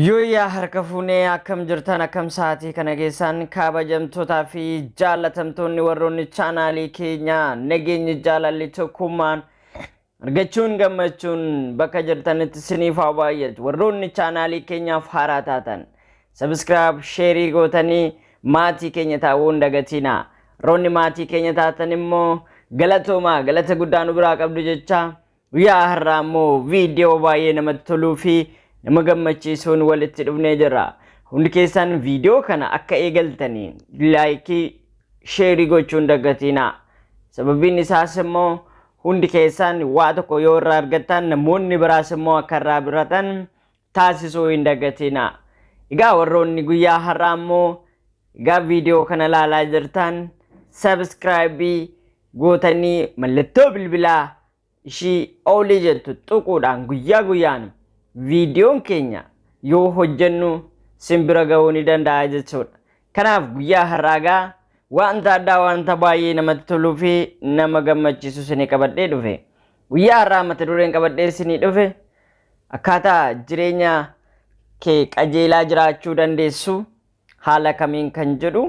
Yooyyaa harka fuunee akkam jirtan akkam sa'aatii kana keessaan kabajamtootaa fi jaallatamtoonni warroonni chaanaalii keenyaa nageenyi jaalalli tokkummaan argachuun gammachuun bakka jirtanitti siniif haa baay'atu warroonni chaanaalii keenyaaf haaraa taatan sabiskiraayib sheerii gootanii maatii keenya ta'uu hin dagatinaa warroonni maatii keenya taatan immoo galatoomaa galata guddaa nu biraa qabdu jechaa Guyyaa har'aa immoo viidiyoo baay'ee namatti toluu fi nama gammachiisuun walitti dhufnee jirra. Hundi keessan viidiyoo kana akka eegaltanii laayikii, sheerii gochuun dagatinaa. Sababiin isaas immoo hundi keessan waa tokko yoo irraa argattan namoonni biraas immoo akka irraa baratan taasisuu hin dagatinaa. Egaa warroonni guyyaa har'aa immoo egaa viidiyoo kana ilaalaa jirtan sabiskiraayibii gootanii mallattoo bilbilaa ishii oolii jettu tuquudhaan guyyaa guyyaan viidiyoon keenya yoo hojjennu sin bira ga'uu ni danda'a jechuudha. Kanaaf guyyaa har'aa gaa wanta addaa wanta baay'ee namatti toluu fi nama gammachiisu isinii qabadhee dhufe. Guyyaa har'aa mata dureen qabadhee isinii dhufe akkaataa jireenya kee qajeelaa jiraachuu dandeessu haala kamiin kan jedhu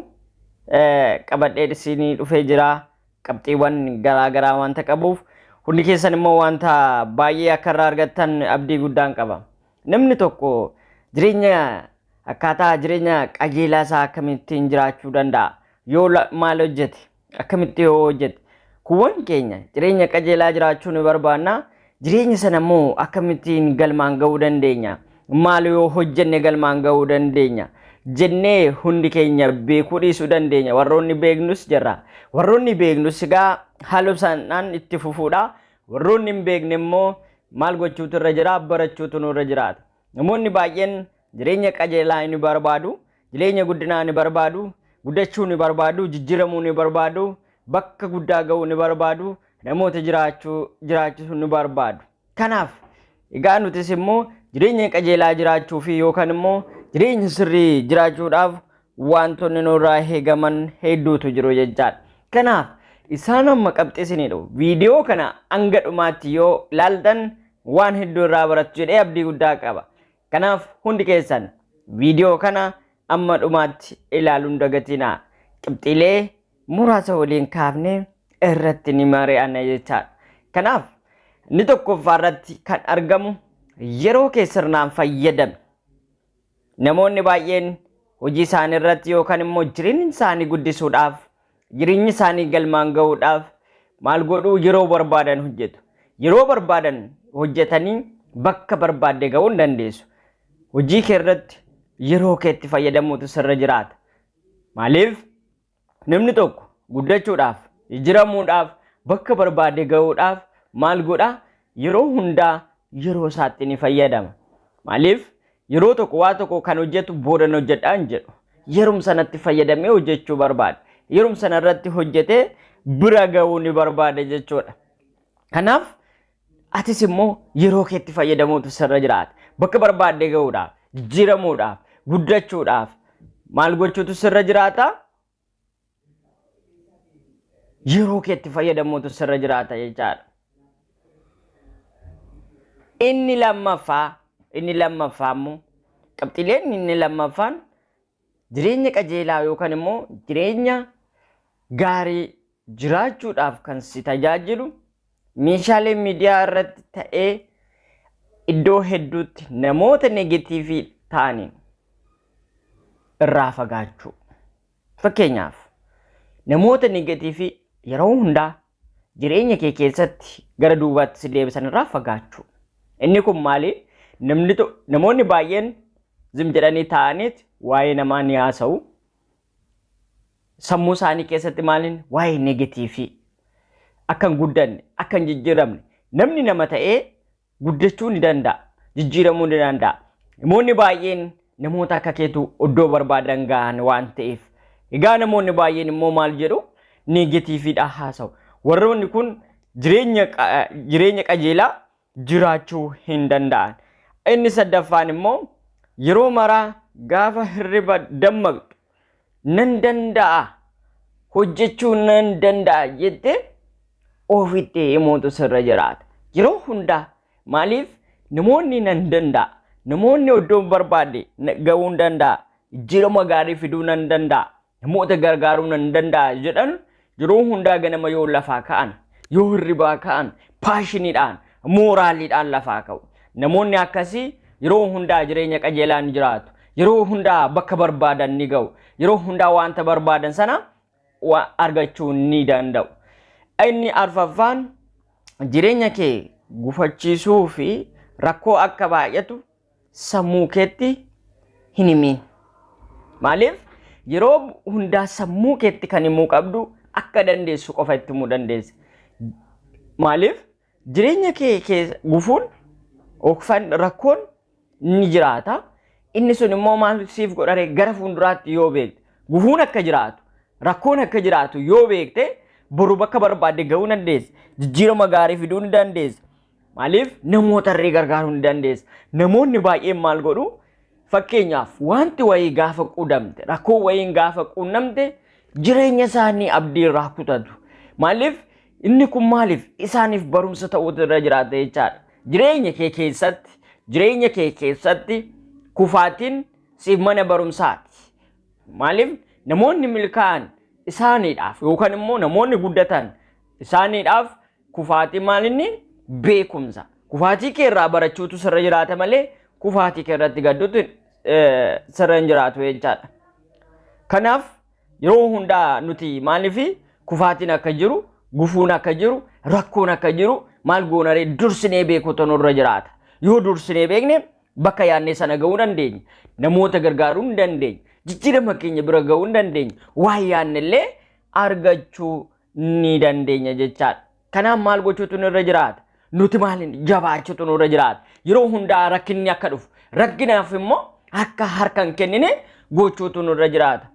qabadhee isinii dhufee jira. Qabxiiwwan garaa garaa wanta qabuuf hundi keessan immoo wanta baay'ee akka irraa argattan abdii guddaan qaba. Namni tokko jireenya akkaataa jireenya qajeelaa isaa akkamittiin jiraachuu danda'a? Yoo maal hojjete? Akkamitti yoo hojjete? Kuuwwan keenya jireenya qajeelaa jiraachuu ni barbaanna. Jireenya sana immoo akkamittiin galmaan ga'uu dandeenya? Maal yoo hojjenne galmaan ga'uu dandeenya? Jennee hundi keenya beekuu dhiisuu dandeenya. Warroonni beeknus jirra. Warroonni beeknus egaa haala sanaan itti fufuudha. Warroonni hin beekne immoo maal gochuutu irra jira? Barachuutu nurra jiraata. Namoonni baay'een jireenya qajeelaa ni barbaadu. Jireenya guddinaa ni barbaadu. Guddachuu ni barbaadu. Jijjiiramuu ni barbaadu. Bakka guddaa ga'uu ni barbaadu. Namoota jiraachuu jiraachisuu ni barbaadu. Kanaaf egaa nutis immoo jireenya qajeelaa jiraachuu fi yookaan immoo jireenya sirrii jiraachuudhaaf wantoonni nurraa eegaman hedduutu jiru jechaadha. Kanaaf isaan amma qabxii isinii dhufu. Viidiyoo kana hanga dhumaatti yoo ilaaltan waan hedduu irraa barattu jedhee abdii guddaa qaba. Kanaaf hundi keessan viidiyoo kana amma dhumaatti ilaaluun dagatinaa. Qabxiilee muraasa waliin kaafnee irratti ni mari'anna jechaadha. Kanaaf inni tokkoffaa irratti kan argamu yeroo kee sirnaan fayyadami. Namoonni baay'een hojii isaanii irratti yookaan immoo jireenya isaanii guddisuudhaaf, jireenya isaanii galmaan ga'uudhaaf maal godhuu yeroo barbaadan hojjetu. Yeroo barbaadan hojjetanii bakka barbaadde ga'uu hin dandeessu. Hojii kee irratti yeroo keetti fayyadamuutu sirra jiraata. Maaliif namni tokko guddachuudhaaf, jijjiiramuudhaaf, bakka barbaade ga'uudhaaf maal godha? Yeroo hundaa yeroo isaatti ni fayyadama. Maaliif yeroo tokko waa tokko kan hojjetu boodan hojjedhaa hin jedhu. Yerum sanatti fayyadamee hojjechuu barbaada. Yerum sana irratti hojjetee bira ga'uu ni barbaada jechuudha. Kanaaf atis immoo yeroo keetti fayyadamuutu sirra jiraata. Bakka barbaadde ga'uudhaaf, jijjiiramuudhaaf, guddachuudhaaf maal gochuutu sirra jiraata? Yeroo keetti fayyadamuutu sirra jiraata jechaadha. Inni lammaffaa, inni lammaffaa immoo qabxiileen inni lammaffaan jireenya qajeelaa yookaan immoo jireenya gaarii jiraachuudhaaf kan si tajaajilu meeshaalee miidiyaa irratti ta'ee iddoo hedduutti namoota negatiivii ta'aniin irraa fagaachuu. Fakkeenyaaf namoota negatiivii yeroo hundaa jireenya kee keessatti gara duubaatti si deebisan irraa fagaachuu. Inni kun maali? Namni namoonni baay'een zim jedhanii taa'aniit waa'ee namaa ni haasa'u. Sammuu isaanii keessatti maaliin waa'ee negatiivii akka hin guddanne, akka hin jijjiiramne namni nama ta'ee guddachuu ni danda'a, jijjiiramuu ni danda'a. Namoonni baay'een namoota akka keetu iddoo barbaadan gahan waan ta'eef. Egaa namoonni baay'een immoo maal jedhu negatiiviidha haasa'u. Warroonni kun jireenya jireenya qajeelaa jiraachuu hin danda'an. Inni sadaffaan immoo yeroo maraa gaafa hirriba dammaqxu nan danda'a hojjechuu nan danda'a jettee ofitti himuutu sirra jiraata. Yeroo hundaa maaliif namoonni nan danda'a, Namoonni iddoo barbaade ga'uu hin danda'a. Jijjiirama gaarii fiduu nan danda'a. Namoota gargaaruu nan danda'a jedhan yeroo hundaa ganama yoo lafaa ka'an, yoo hirribaa ka'an, passioniidhaan, moraleiidhaan lafaa ka'u. Namoonni akkasii yeroo hundaa jireenya qajeelaa ni jiraatu. Yeroo hundaa bakka barbaadan ni ga'u. Yeroo hundaa wanta barbaadan sana argachuu ni danda'u. Inni arfaffaan, jireenya kee gufachiisuu fi rakkoo akka baay'atu sammuu keetti hin himin. Maaliif? Yeroo hundaa sammuu keetti kan himuu qabdu akka dandeessu qofa itti himuu dandeessa. Maaliif? Jireenya kee keessa gufuun yookaan rakkoon ni jiraata. Inni sun immoo maal siif godhare? Gara fuulduraatti yoo beekte, gufuun akka jiraatu, rakkoon akka jiraatu yoo beekte, boru bakka barbaadde ga'uu dandeessa. Jijjiirama gaarii fiduu ni dandeessa. Maaliif? Namoota illee gargaaruu ni dandeessa. Namoonni baay'een maal godhu? Fakkeenyaaf, wanti wayii gaafa quunnamte, rakkoo wayiin gaafa quunnamte, jireenya isaanii abdii irraa kutatu. Maaliif? Inni kun maaliif isaaniif barumsa ta'uutu irra jiraata jechaadha. Jireenya kee keessatti kufaatiin siif mana barumsaati. Maaliif? Namoonni milkaa'an isaaniidhaaf yookaan immoo namoonni guddatan isaaniidhaaf kufaatii maalinni beekumsa. Kufaatii kee irraa barachuutu sirra jiraata malee kufaatii kee irratti gadduutu sirra hin jiraatu jechaadha. Kanaaf yeroo hundaa nuti maaliif kufaatiin akka jiru, gufuun akka jiru, rakkoon akka jiru maal goonaree? Dursinee beekuutu nurra jiraata. Yoo dursinee beekne bakka yaadne sana ga'uu dandeenya. Namoota gargaaruu hin dandeenya. Jijjiirama keenya bira ga'uu hin dandeenya. Waan yaadne illee argachuu ni dandeenya jechaadha. Kanaaf maal gochuutu nurra jiraata? Nuti maaliin jabaachuutu nurra jiraata? Yeroo hundaa rakkinni akka dhufu, rakkinaaf immoo akka harka hin kennine gochuutu nurra jiraata.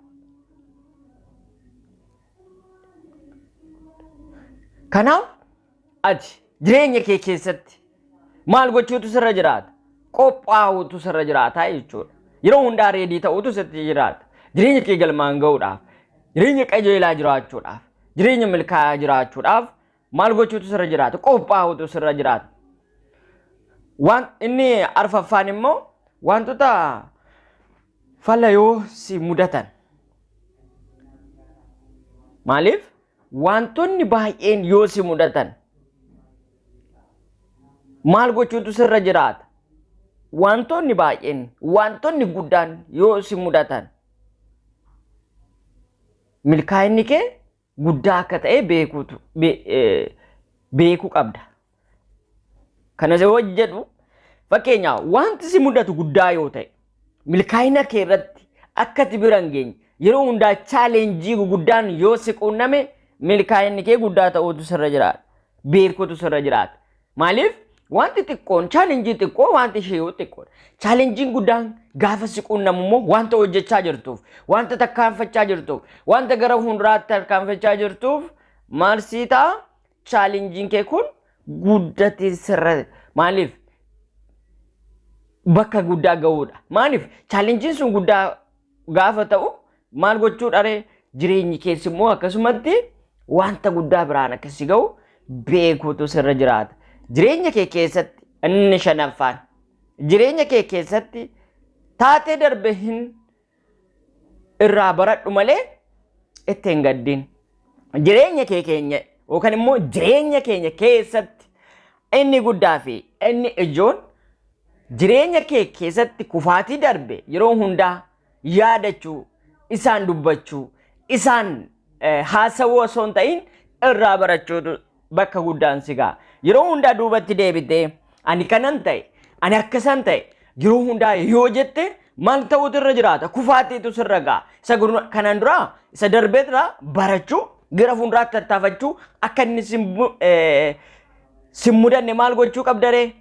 Kanaaf ati jireenya kee keessatti maal gochuutu sirra jiraata? Qophaa'uutu sirra jiraata jechuudha. Yeroo hundaa ready ta'uutu sitti jiraata. Jireenya kee galmaan ga'uudhaaf, jireenya qajeelaa jiraachuudhaaf, jireenya milkaa'aa jiraachuudhaaf maal gochuutu sirra jiraata? Qophaa'uutu sirra jiraata. Waan inni arfaffaan immoo, wantoota fala yoo si mudatan. Maaliif? Wantoonni baay'een yoo si mudatan maal gochuutu sirra jiraata? Wantoonni baay'een, wantoonni guddaan yoo si mudatan, milkaa'inni kee guddaa akka ta'e beekuutu beekuu qabda. Kana yoo jedhu, fakkeenyaaf, wanti si mudatu guddaa yoo ta'e, milkaa'ina kee irratti akka ati bira hin geenye yeroo hundaa challenge guguddaan yoo si quunname, milkaa'inni kee guddaa ta'uutu sirra jiraata. Beekuutu sirra jiraata. Maaliif? Wanti xiqqoon, challenge xiqqoo, wanti ishee yoo xiqqoodha. Challengeiin guddaan gaafa si quunnamu immoo wanta hojjechaa jirtuuf, wanta tarkaanfachaa jirtuuf, wanta gara fuulduraatti tarkaanfachaa jirtuuf maal sii ta'a? Challengeiin kee kun guddatee sirra, maaliif, bakka guddaa ga'uudha. Maaliif? Challengeiin sun guddaa gaafa ta'u maal gochuudha ree? Jireenyi keessi immoo akkasumatti wanta guddaa biraan akkasi ga'u beekuutu sirra jiraata. Jireenya kee keessatti inni shanaffaan, jireenya kee keessatti taatee darbe hin irraa baradhu malee itti hin gaddin. Jireenya kee keenya yookaan immoo jireenya keenya keessatti inni guddaa fi inni ijoon, jireenya kee keessatti kufaatii darbe yeroo hundaa yaadachuu, isaan dubbachuu, isaan haasawuu osoo hin ta'in irraa barachuutu bakka guddaan si ga'a. Yeroo hundaa duubatti deebitee ani kanan ta'e, ani akkasan ta'e yeroo hundaa yoo jette maal ta'uutu irra jiraata? Kufaatiitu sirra ga'a. Isa kanaan duraa, isa darbeerraa barachuu, gara fuulduraatti tattaafachuu, akka inni sin mudanne maal gochuu qabdaree?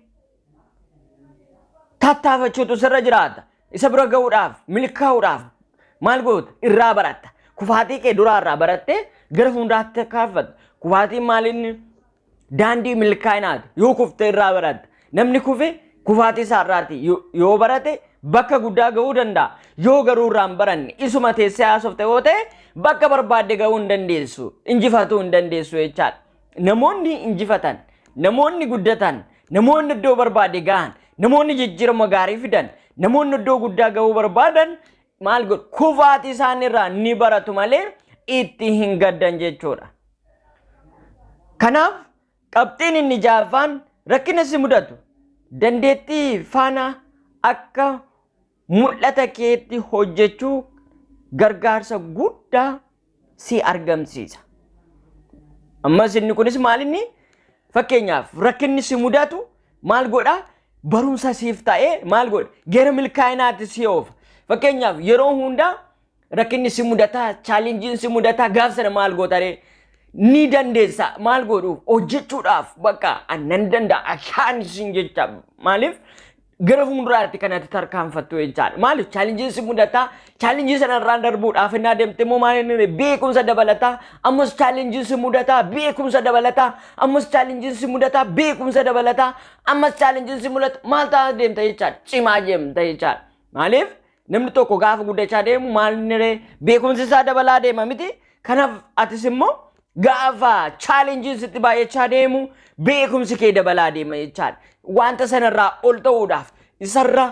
Tattaafachuutu sirra jiraata. Isa bira ga'uudhaaf, milkaa'uudhaaf maal goota? Irraa baratta. Kufaatii kee duraa irraa barattee gara fuulduraatti tarkaanfatta. Kufaatiin maal inni? Daandii milkaa'inaati. Yoo kufte irraa baratta. Namni kufe kufaatii isaa irraati yoo barate bakka guddaa ga'uu danda'a. Yoo garuu irraa hin baranne, isuma teessee haasofte yoo ta'e, bakka barbaadde ga'uu hin dandeessu. Injifatuu hin dandeessu jechaadha. Namoonni injifatan, namoonni guddatan, namoonni iddoo barbaade ga'an, Namoonni jijjiirama gaarii fidan, namoonni iddoo guddaa ga'uu barbaadan maal godhu? Kufaatii isaaniirraa ni baratu malee itti hin gaddan jechuudha. Kanaaf qabxiin inni ja'affaan rakkina si mudatu dandeettii faana akka mul'ata keetti hojjechuu gargaarsa guddaa si argamsiisa. Ammas inni kunis maal inni? Fakkeenyaaf rakkinni si mudatu maal godha? Barumsa siif ta'ee maal godha? Gara milkaa'inaatti si oofa. Fakkeenyaaf yeroo hundaa rakkinni si mudataa, challengeiin si mudataa, gaaf sana maal gootaree? Ni dandeessa. Maal godhuuf? Hojjechuudhaaf bakka nan danda'a ashaan sin jecha. Maaliif? Gara fuulduraatti kanatti tarkaanfattu jechaadha. Maaliif? Challengeiin si mudataa, challenge sanarraan darbuudhaaf innaa deemte immoo maal inni beekumsa dabalataa, ammas challengeiin si mudataa, beekumsa dabalataa, ammas challengeiin si mudataa, beekumsa dabalataa, ammas challengeiin si mudata, maal ta'aa deemta jechaadha. Cimaa deemta jechaadha. Maaliif? Namni tokko gaafa guddachaa deemu maal inni beekumsi isaa dabalaa deema miti. Kanaaf atis immoo gaafa challengeiin sitti baay'achaa deemu beekumsi kee dabalaa deema jechaadha. Wanta sanarraa ol ta'uudhaaf, isarra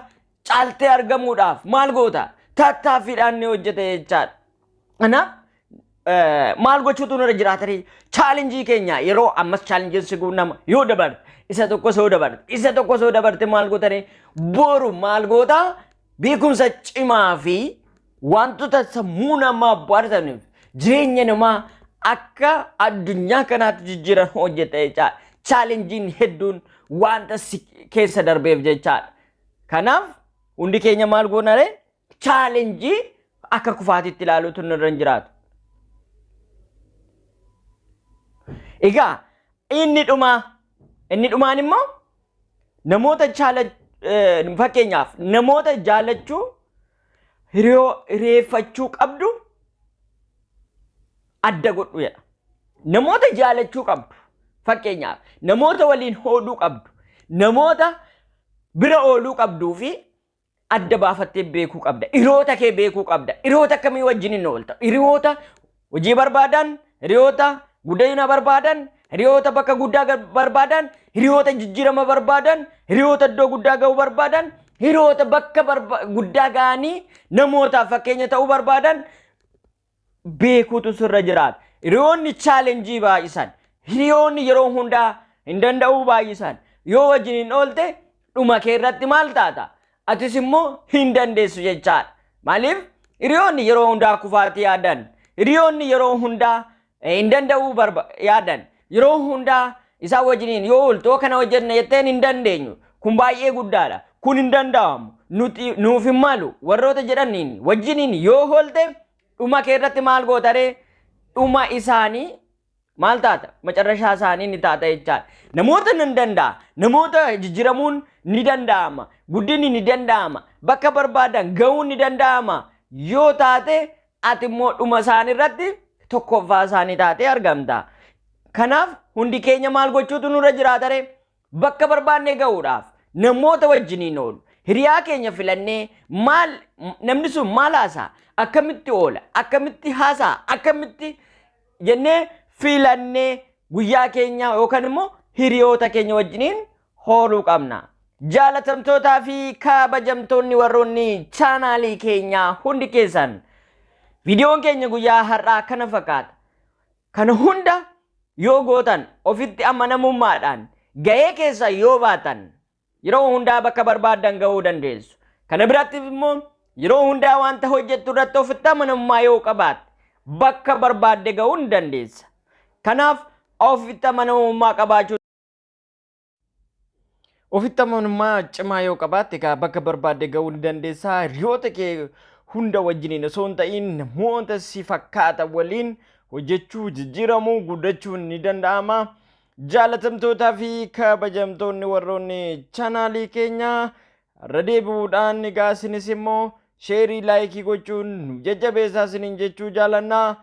caaltee argamuudhaaf maal goota? Tattaaffiidhaan ni hojjeta jechaadha. Kanaaf maal gochuutu nurra jiraatanii challenge keenya yeroo ammas challengeiin si nama yoo dabarte, isa tokkos yoo dabarte, isa tokkos yoo dabarte, maal gootanii? Boru maal goota? Beekumsa cimaa fi wantoota sammuu namaa bohaarsaniif jireenya namaa akka addunyaa kanaatti jijjiiran hojjeta jechaadha. Challengeiin hedduun wanta si keessa darbeef jechaadha. Kanaaf hundi keenya maal goonaree? Challenge akka kufaatitti ilaaluutu nurra hin jiraatu. Egaa inni dhumaan immoo namoota fakkeenyaaf namoota jaalachuu, hiriyeeffachuu qabdu adda godhu jedha. Namoota jaalachuu qabdu, fakkeenyaaf namoota waliin ooluu qabdu, namoota bira ooluu qabduu fi adda baafattee beekuu qabda. Hiriyoota kee beekuu qabda. Hiriyoota akkamii wajjin hin oolta? Hiriyoota hojii barbaadan, hiriyoota guddina barbaadan, hiriyoota bakka guddaa barbaadan, hiriyoota jijjiirama barbaadan, hiriyoota iddoo guddaa ga'uu barbaadan, hiriyoota bakka guddaa ga'anii namootaaf fakkeenya ta'uu barbaadan beekuutu sirra jiraata. Hiriyoonni challenge baay'isan, hiriyoonni yeroo hundaa hin danda'uu baay'isan yoo wajjin hin oolte dhuma kee irratti maal taata? Atis immoo hin dandeessu jechaadha. Maaliif? Hiriyoonni yeroo hundaa kufaatii yaadan, hiriyoonni yeroo hundaa hin danda'uu yaadan, yeroo hundaa isaan wajjiniin yoo ooltu kana hojjenna jetteen hin dandeenyu. Kun baay'ee guddaadha. Kun hin danda'amu. Nuti nuuf hin malu. Warroota jedhaniin wajjiniin yoo oolte dhuma kee irratti maal gootaree? Dhuma isaanii maal taata? Macarrashaa isaanii ni taata jechaadha. Namoota nan danda'a. Namoota jijjiiramuun ni danda'ama. Guddinni ni danda'ama. Bakka barbaadan ga'uun ni danda'ama. Yoo taate ati immoo dhuma isaanii irratti tokkoffaa isaanii taatee argamta. Kanaaf hundi keenya maal gochuutu nurra jiraataree? Bakka barbaanne ga'uudhaaf namoota wajjiniin oolu. Hiriyaa keenya filannee, maal namni sun maal haasa'a? Akkamitti oola? Akkamitti haasa'a? Akkamitti jennee filannee guyyaa keenya yookaan immoo hiriyoota keenya wajjiniin ooluu qabna. Jaalatamtootaa fi kabajamtoonni warroonni chaanaalii keenyaa hundi keessan, viidiyoon keenya guyyaa har'aa kana fakkaata. Kana hunda yoo gootan, ofitti amanamummaadhaan ga'ee keessa yoo baatan, yeroo hundaa bakka barbaaddan ga'uu dandeessu. Kana biratti immoo yeroo hundaa wanta hojjettu irratti ofitti amanamummaa yoo qabaatte bakka barbaadde ga'uu ni dandeessa. Kanaaf ofitti amanamummaa qabaachuu, ofitti amanamummaa cimaa yoo qabaatte egaa bakka barbaadde ga'uu ni dandeessa. Hiriyoota kee hunda wajjiniin osoo hin ta'in namoota si fakkaatan waliin hojjechuu, jijjiiramuu, guddachuun ni danda'ama. Jaalatamtootaa fi kabajamtoonni warroonni chaanaalii keenyaa, irra deebi'uudhaan egaa isinis immoo share, like gochuun nu jajjabeessaa isiniin jechuu jaalannaa.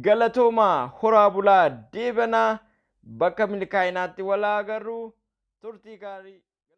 Galatoomaa, horaa bulaa, deebanaa, bakka milkaa'inaatti walaa agarru, turtii gaarii.